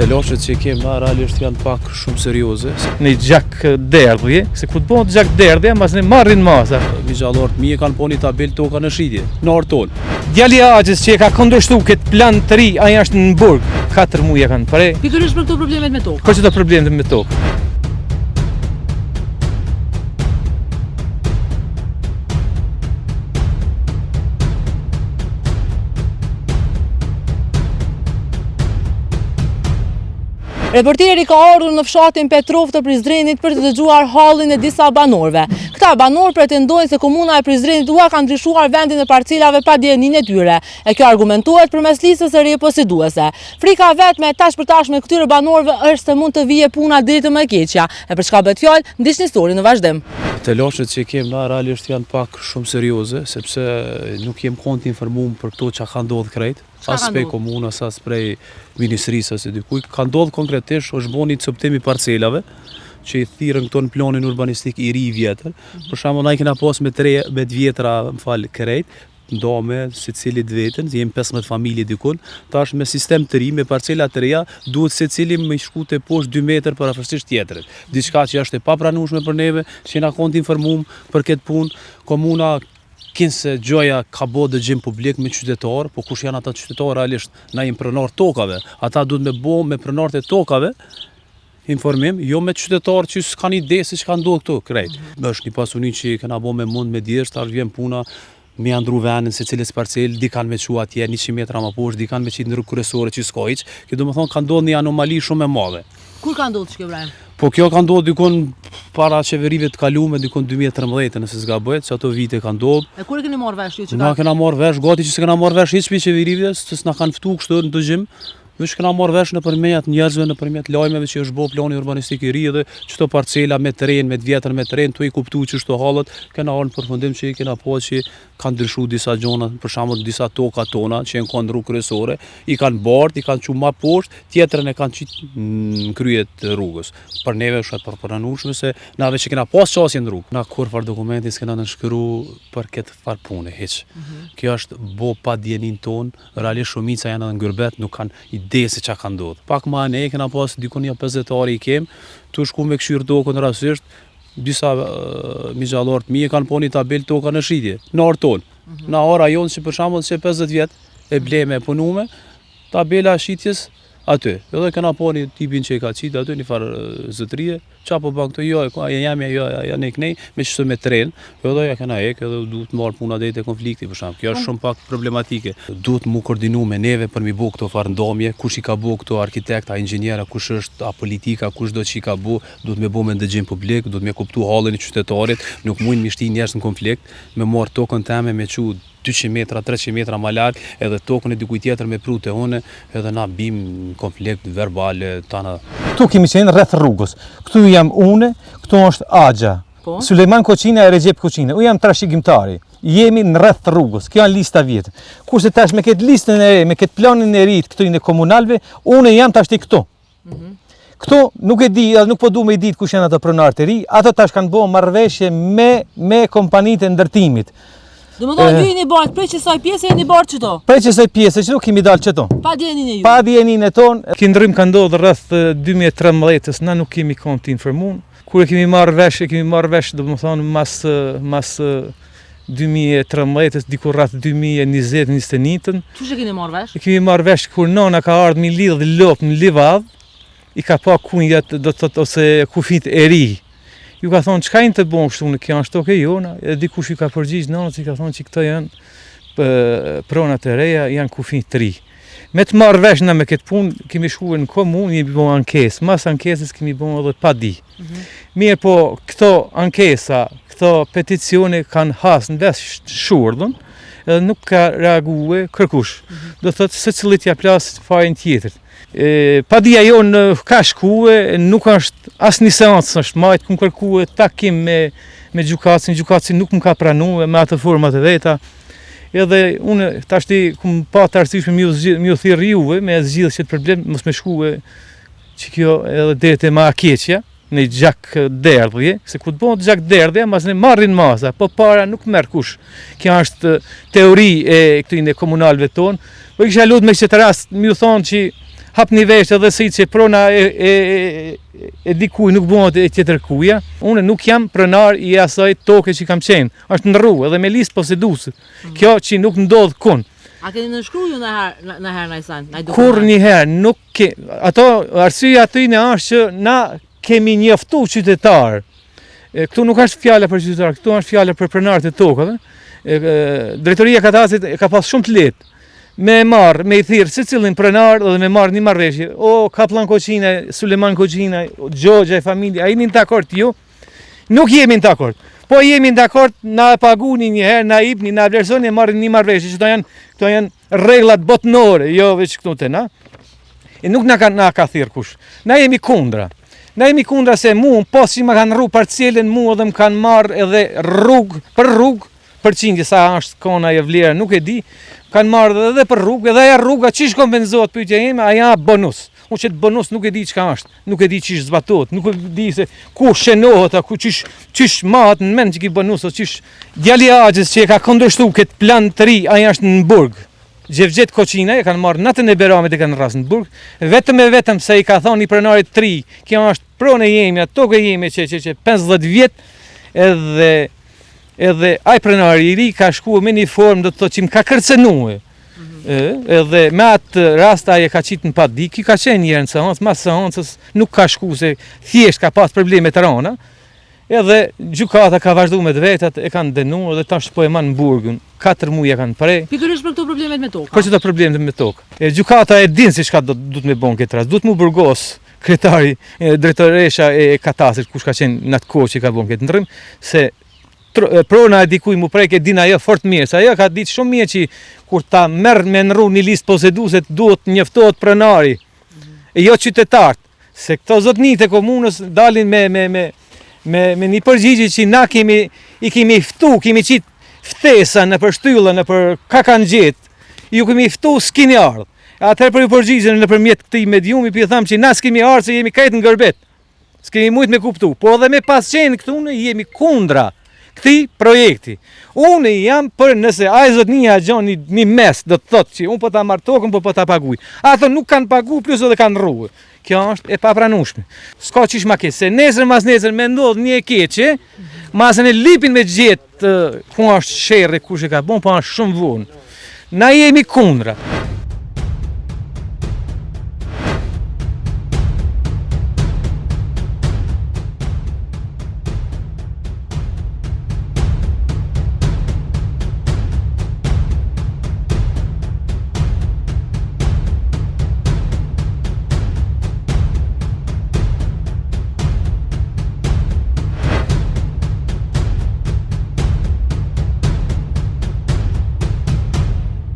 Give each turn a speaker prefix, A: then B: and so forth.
A: Telashet që kem na realisht janë pak shumë serioze.
B: Një gjakderdhje, se kur të bëhet gjakderdhje, masnej marrin masa.
A: Mixhallarët mi e kanë po një tabel toka në shitje, në arë tonë.
B: Djali i axhës që e ka kundërshtu këtë plan të ri, ai është në burg, 4 muaj e kanë pre.
C: Pikërisht për këto problemet me tokë.
B: Për këto problemet me tokë.
C: Reporteri ka ardhur në fshatin Petrovë të Prizrenit për të dëgjuar hallin e disa banorëve. Këta banorë pretendojnë se komuna e Prizrenit ua ka ndryshuar vendin e parcelave pa dijeninë e tyre, e kjo argumentohet përmes listës së re poseduese. Frika e vetme e tash për tashme e këtyre banorëve është se mund të vijë puna deri te më e keqja, e për çka bëhet fjalë, ndiqni storyn në vazhdim.
A: Telashet që kem na realisht janë pak shumë serioze, sepse nuk jem konë të informum për këto që ka ndodhë krejt. As prej komunës, as prej ministrisë, as dikuj. Ka ndodhë konkretisht, është bo një copëtim i parcelave, që i thirrën këto në planin urbanistik i ri i vjetër. Mhm. Për shembull, na i kena pas me tre, me të vjetra, më fal, krejt, ndame secili të vetën, jemi 15 familje dikun, tash me sistem të ri, me parcela të reja, duhet secili me shku te poshtë 2 metër përafërsisht tjetrit. Diçka që është e papranueshme për neve, që jena konë të informum për këtë punë, komuna kinse gjoja ka bo dëgjim publik me qytetarë, po kush janë ata qytetarë realisht, na jemi pronar tokave, ata duhet me bo me pronarët e tokave, informim, jo me qytetarë që s'kanë ide se çka ndodh këtu krejt. Mm -hmm. Është një pasuni që kena bo me mund me djersë, tash vjen puna me ja ndru venin secilës parcel, dikan me çu atje 100 metra më poshtë, dikan me qitë në rrugë kryesore që s'ka hiç. Kjo do të thonë ka ndodhur një anomali shumë e madhe.
C: Kur ka ndodhur kjo Ibrahim?
A: Po kjo ka ndodhur dikun para qeverive të kalume, dikun 2013 nëse s'gaboj, që ato vite ka ndodhur.
C: E kur e keni marrë vesh ju
A: që ka? Na kena marrë vesh, gati që s'kena marrë vesh hiç prej qeverive, se s'na kanë ftu kështu në dëgjim. Veç kena marrë vesh nëpërmjet njerëzve, nëpërmjet lajmeve që është bo plani urbanistik i ri dhe qëto parcela me teren, me të vjetër me teren, tu i kuptu qështu hallet, kena ardhur në përfundim që i kena pa që kanë ndryshu disa gjona, për shembull disa toka tona që janë kanë rrugë kryesore, i kanë bart, i kanë çu ma poshtë, tjetrën e kanë qit në krye të rrugës. Për neve është e papranueshme se na veç e kena pas qasje në rrugë. Na kurrfarë dokumenti s'kena nënshkru për këtë farë pune, hiç. Mm -hmm. Kjo është bo pa dijenin tonë, realisht shumica janë edhe në gurbet, nuk kanë ide se çka ka ndodhur. Pak ma ne kena pas dikun një 50 ari i kem, tu shku me kqyr tokën rastësisht, disa mixhallarë të mi e kanë po një tabel toka në shitje, në arë tonë. Mm -hmm. Në ara jonë që për shembull që 50 vjet e bleme e punume, tabela e shitjes aty. Edhe kena po një tipin që e ka qitë aty, një farë zotërie, qa po ban këtu, jo, e ka, e jam, jo, ja, ne knej, me qëto me tren, edhe ja kena ek, edhe duhet marrë puna deri te konflikti, për shembull. Kjo është shumë pak problematike. Duhet mu koordinu me neve për mi bo këto farë ndomje, kush i ka bo këto arkitekta, inxhiniera, kush është a politika, kush do që i ka bo, duhet me bo me ndëgjim publik, duhet me kuptu hallin e qytetarit, nuk mujnë mi shti njerëz në konflikt, me marrë tokën teme me çu 200 metra, 300 metra ma larg, edhe tokën e dikujt tjetër me pru te unë, edhe na bim në konflikt verbal tana.
B: Këtu kemi qenë rreth rrugës. Këtu jam unë, këtu është axha. Po. Sulejman Koçina e Rexhep Koçina. Unë jam trashëgimtari. Jemi në rreth rrugës. Kjo janë lista vjetër. Kurse tash me këtë listën e re, me këtë planin e ri të këtyre komunalve, unë jam tashti këtu. Mhm. Këtu nuk e di, edhe nuk po du me i ditë kush janë ato pronarë të ri, ato tash kanë bo marrëveshje me, me kompanitë e
C: ndërtimit. Domethënë, ju jeni bartë, prej qësaj pjese jeni bartë qëto?
B: Prej qësaj pjese, qëto kemi dalë qëto.
C: Pa dijeninë e
B: ju? Pa dijeninë e tonë. Ky ndrrim ka ndodhë rreth 2013-ës, na nuk kemi konë të informun. Kur e kemi marrë vesh, e kemi marrë vesh, domethënë, mas, mas 2013-ës, diku rreth 2020-21-ën.
C: Qysh e keni marrë vesh?
B: E kemi marrë vesh kur nona ka ardhë mi lidhë lopë në livadh, i ka pa kunjat, do të thotë ose kufit e ri. Ju ka thonë, çka jeni tu bo kështu në kjo është tokë e jona, e dikush ju ka përgjigj nonës, i ka thonë që këto janë pronat e reja, janë kufi të ri. Me të marrë vesh na me këtë punë, kemi shkuar në komunë, kemi bo ankesë, mas ankesës kemi bo edhe padi. Mm -hmm. Mirëpo, këto ankesa, këto peticione kanë hasë në vesh shurdhën, edhe nuk ka reague kërkush. Mm -hmm. Do thotë, secilit ja plas fajin tjetrit. E, padia jonë ka shkue, nuk është, asnjë seancë s'është majtë, kum kërkue takim me, me gjykatësin, gjykatësi nuk më ka pranue me atë format e veta, Edhe unë tashti kum pa të arsyeshme me ju zgjidh, me ju thirr juve me e zgjidh qët problem, mos me shkue që kjo edhe deri te ma e keqja, në gjakderdhje, se kur të bëhet gjakderdhje, masnej marrin masa, po para nuk merr kush. Kjo është teori e këtyre komunalëve tonë. Po kisha lut me këtë rast, me ju thonë që Hapni veshët edhe sytë që prona e, e, e, e dikuj nuk bëhet e tjetër kuja. Unë nuk jam pronar i asaj toke që kam qenë. Është ndrru edhe me listë poseduese. Mm. Kjo që nuk ndodh kun.
C: A keni nënshkru ju ndonjëherë ndonjëherë naj sen?
B: Kurrnjëherë nuk ke... Ato, arsyeja atyne është që na kemi njoftu qytetarë. Këtu nuk është fjala për qytetarë, këtu është fjala për pronarët e tokave. Drejtoria e katastrit e ka pas shumë të lehtë me marr, me i thirr secilin pronar dhe me marr një marrëveshje. O Kapllan Koçina, Sulejman Koçina, Xhoxha e familja, a jeni në dakord ju? Nuk jemi në dakord. Po jemi në dakord, na e paguni një herë, na ipni, na vlerësoni e marrim një marrëveshje, që këto janë, këto janë rregullat botnore, jo veç këtu te na. E nuk na ka na ka thirr kush. Na jemi kundra. Na jemi kundra se mu, po si më kanë ndrru parcelën mu edhe më kanë marrë edhe rrugë për rrugë, përqindje sa është kona e vlera, nuk e di. Kanë marrë edhe për rrugë, edhe ajo rruga qysh kompenzohet pyetja ime, ajo bonus. Unë qet bonus nuk e di çka është, nuk e di qysh zbatohet, nuk e di se ku shënohet, a ku qysh qysh mahet në mend që ki bonus, o qysh djali i axhës që e ka kundërshtu këtë plan të ri, ai është në burg. Xhevxhet Koçina e kanë marrë natën e Bajramit e kanë rrasë në burg, vetëm e vetëm se i ka thonë një pronarit të ri, kjo është pronë e jemja, tokë e jemja që që që 50 vjet, edhe edhe ai pronari i ri ka shkuar me një formë do të thotë që më ka kërcënuar. Mm -hmm. edhe me atë rast ai e ka qitë në padi, ky ka qenë një herë në seancë, mas seancës nuk ka shku se thjesht ka pas probleme të rana. Edhe gjykata ka vazhdu me të vetat, e kanë dënu edhe tash po e man në burgun. 4 muaj e kanë pre.
C: Pikërisht për këto problemet me
B: tokë. Për këto problemet me tokë. E gjykata e din se çka do duhet me bon këtë rast. Duhet mu burgos kryetari, drejtoresha e katastrit, kush ka qenë në atë kohë që ka bon këtë ndrrim, se prona e dikuj mu prek e din ajo fort mirë, se ajo ka ditë shumë mirë që kur ta merr me ndrru një listë poseduese duhet njoftohet pronari, e jo qytetarët. Se këto zotnitë e komunës dalin me me me me me një përgjigje që na kemi i kemi ftu, kemi qit ftesa nëpër shtylla, nëpër ka kanë gjetë. Ju kemi ftu, s'kini ardhë. Atëherë për ju përgjigjen nëpërmjet këtij mediumi, po i tham që na s'kemi ardhë se jemi krejt në gurbet. S'kemi mujt me kuptu. Po edhe me pas qenë këtu ne jemi kundra këtij projekti. Unë jam për nëse ai zotnia gjon një, një mes, do të thotë që unë po ta marr tokën, po po ta paguaj. Ato nuk kanë pagu plus edhe kanë ndrru. Kjo është e papranueshme. S'ka qysh ma keq, se nesër mas nesër me ndodh një e keqe, masën e lipin me gjetë ku është sherri, kush e ka bon, po është shumë vonë. Na jemi kundra.